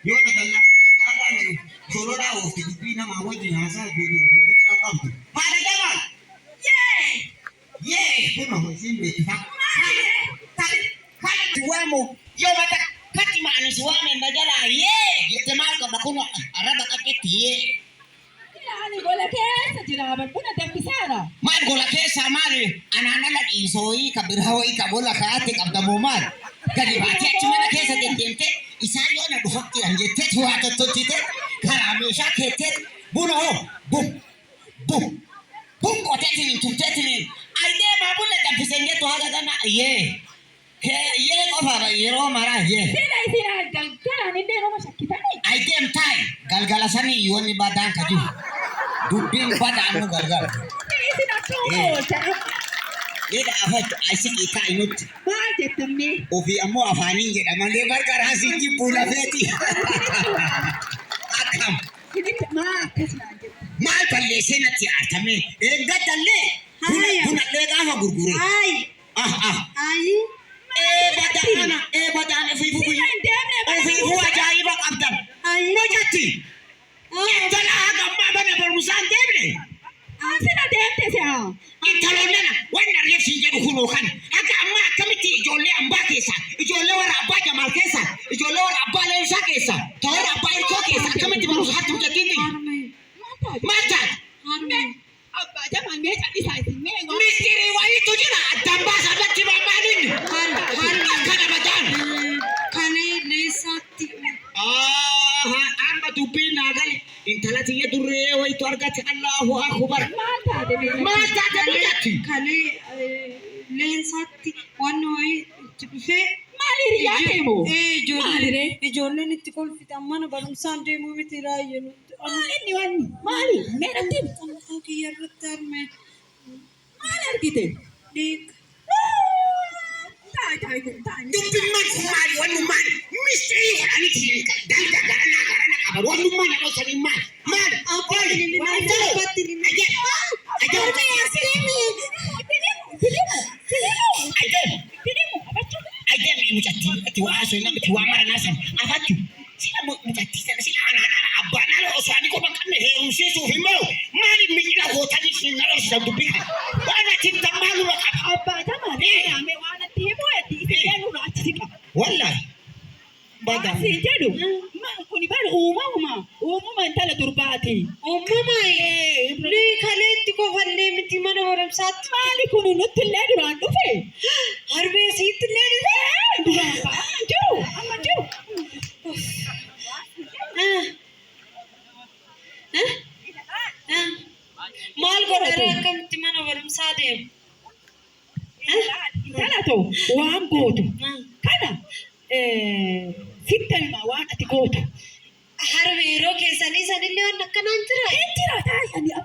Yoo na dallaa soloraa oofte dubbii namaa wajjin haasaa goone ofii biraa qabdu. Haadha Jamaal! Yee! Yee! Kunoo isiin beeksisa. Si waamu yoo mata katti ma'ani si waame na jalaa yee jette maal qaba kunoo arraba qaqqetti yee. Ani gola keessa jira bar buna danfisaara. Maal gola keessaa maali anaan ala dhiisoo wayii ka biraa wayii ka gola kaa'atte qabda moo maal? Gadi baatee achi mana keessa deddeemtee isaan yoo na dhufatti an jettee waa tottolchite karaa meeshaa keettee buna hoo bum bum bum qoteetiniin tumteetiniin ay deemaa buna danfiseen jettu haga gana yee yee qofa yeroo maraa yee. Sila isin galgalaan illee nama shakkitanii. Ay deem taa'i galgala sanii yoonni badaan ka jiru dubbiin badaanuu galgala. Isin akka oolchan. Jedha afachuu ay siqii taa'i nutti. Maal jettan mee? Ofii ammoo afaaniin jedha malee gargaraa si jibbuu lafeeti. Akkam Isinitti maa akkas naan jettan? Maal balleessee natti aartamee eeggatallee Haaya. bunallee gaafa gurgure. Ay, Ah ah. ay. Ee badaana ee badaan ofiifuu Sila hin deemne mana ofiifuu barumsaa. ajaa'iba qabdan. Ay. Mucatti intala haga ammaa mana barumsaa hin deemne. Sila deemte si'a. Intaloon nana waan arreef siin jedhu kunoo kana haga ammaa akkamitti ijoollee ambaa keessaa ijoollee warra abbaa Jamaal keessaa ijoollee warra abbaa Leensaa keessaa ta warra abbaa Irkoo keessaa akkamitti barumsa hattu mucattiin tiyya? Harmee. Maal taate? Maal taate? Harmee. Abbaa Jamaal mee callisaa isin mee waan. Mistirii wayiitu jira addaan baasaa natti himaa maal inni? Harmee. Akkana badaan. Kalee leessaatti. Amma dubbiin naa gale intala tiyya durree wayitu argate Allahu akbar. Maal taate mee? Maal taate mucatti? Kalee leensaatti wanni wayii itti dhufee. Maal hiriyaa kee moo? Ee Maaliree? ijoolleen itti kolfitan mana barumsaan deemuu miti raayye nutti. Maal inni wanni? Maali? Mee natti himi. Xanxoo kiyya irratti harmee. Maal argite? Dhiiga. Taa'i taa'i kun taa'i. Dubbimmaan kun maali? Wannummaan mistirii godhaniiti dalga garanaa garana qaban. Wannummaan yeroo sanii maali? Maali? Abbatti ni minaa abbatti ni minaa. Adeem mucattii itti waa haasoo namni itti waa maranaa sana afachu sila mucattii sana sila anaan ala abbaan ala osoo ani quba hin qabne heerumsiisuuf immoo maaliif miila gootanii siin na dhoofsisan dubbii kana waan ati hin tan maaluma qaba. Abbaa Jamaal mee waan natti himuu heddii isin eenyurraa achi siqa. Wallaahi. Baga. Waan siin jedhu kuni bar uumamuma uumama intala durbaati. Uumama nuyi kaleetti kofallee miti mana barumsaatti. Maali kun nutti illee duraan dhufe? Harmee siitti illee dhufe. Duraan ka amma hin jiru amma hin jiru. Maal godharee akkamitti mana barumsaa deema? Intala too waan gootu kana sitta hima waan ati gootu. Harme yeroo keessanii sanillee waan akkanaan jira. Hin jira taa'anii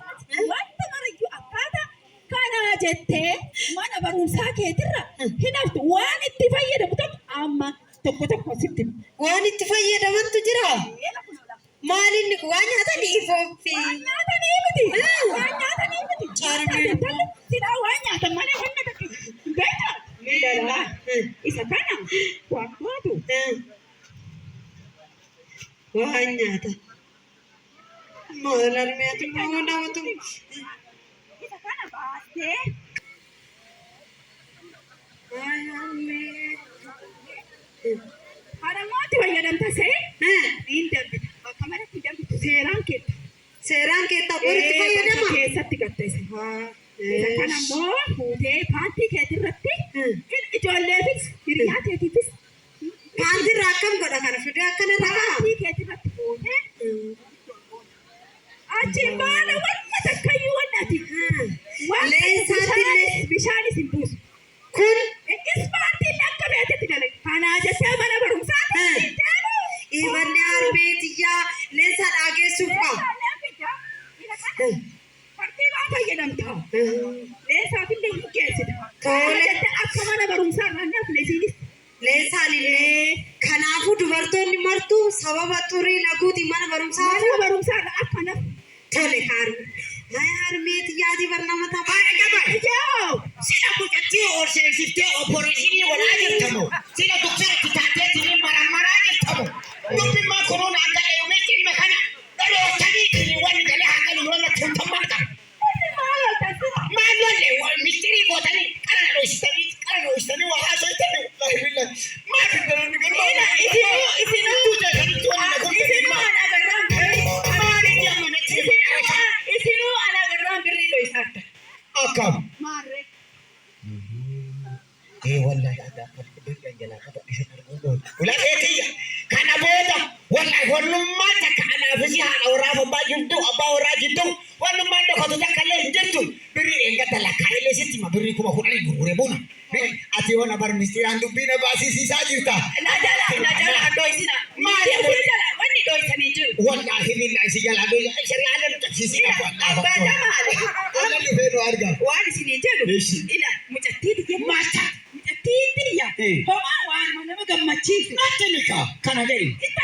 wanta marayyuu akkaataa kanaa jettee mana barumsaa keetirra hin haftu waan itti fayyadamu tokko amma tokko tokko sitti hima. Waan itti fayyadamantu jira. Maal inni kun waan nyaatanii ifooffi. Waan nyaatanii miti. Waan nyaatanii miti. Carmee. Intalli silaa waan nyaatan malee wanna takka hin beektaa? Miidhalaa. Isa kana waan gootu. Waan nyaata. Maal harmeetu moo namatu. Isa kana baastee. Ay harmee. Haramootti fayyadamta see hin dambita. Bakka maratti hin dambitu seeraan keetta. Seeraan keetta boritti fayyadama. Keessatti gatta isa. Isa kana immoo fuutee paantii keetirratti ijoolleefis hiriyaa keetiifis Paantii irraa akkam godha kana fidee akkana irra ka'a. Paantii keetirratti fuutee achiin baala wanna takkayyuu wanna ati waan Leensaatti illee. bishaanis hin buusu. Kun Ispaartiin akka beetetti dalaga. Kanaa jettee mana barumsaatti hin deemu. Imanni harmee tiyyaa leensaa dhaageessuuf qaba. Tartiibaan fayyadamta. Leensaaf illee hin geessita. Tole. Jettee akka mana barumsaa irraa hin hafne isiinis. Leensaan illee. Kanaafuu dubartoonni martuu sababa xurii laguutiin mana barumsaa Mana hafuu. barumsaa irraa akka hin hafne. Tole harmee. Hay harmee tiyyaatii bar nama tapha. Haadha Jamaal. Ijoo. Sila mucattii ol seensiftee opereeshinii godhaa jirtamoo? Sila doktora itti taateetiin marammaraa jirtamoo? Dubbimmaa kunuun Birrii 10,000 gurgure buna. Ati yoo na bar mistiraan dubbii na baasisiisaa jirta. Na jala na jala dhoysina. Maali? Miti jala wanni dhoysanii jiru. Wallaahi billaahi si jalaa dhoysa. Shari'aan nu cabsiisii qabu. Abbaa jamaale. Alla dhufee nu arga. Waan isinii jedhu Eshi. ila mucattii tiyya Maata. mucattii tiyya Eh. homaa waan nama gammachiisu. Ati mika kana ga'e. Itti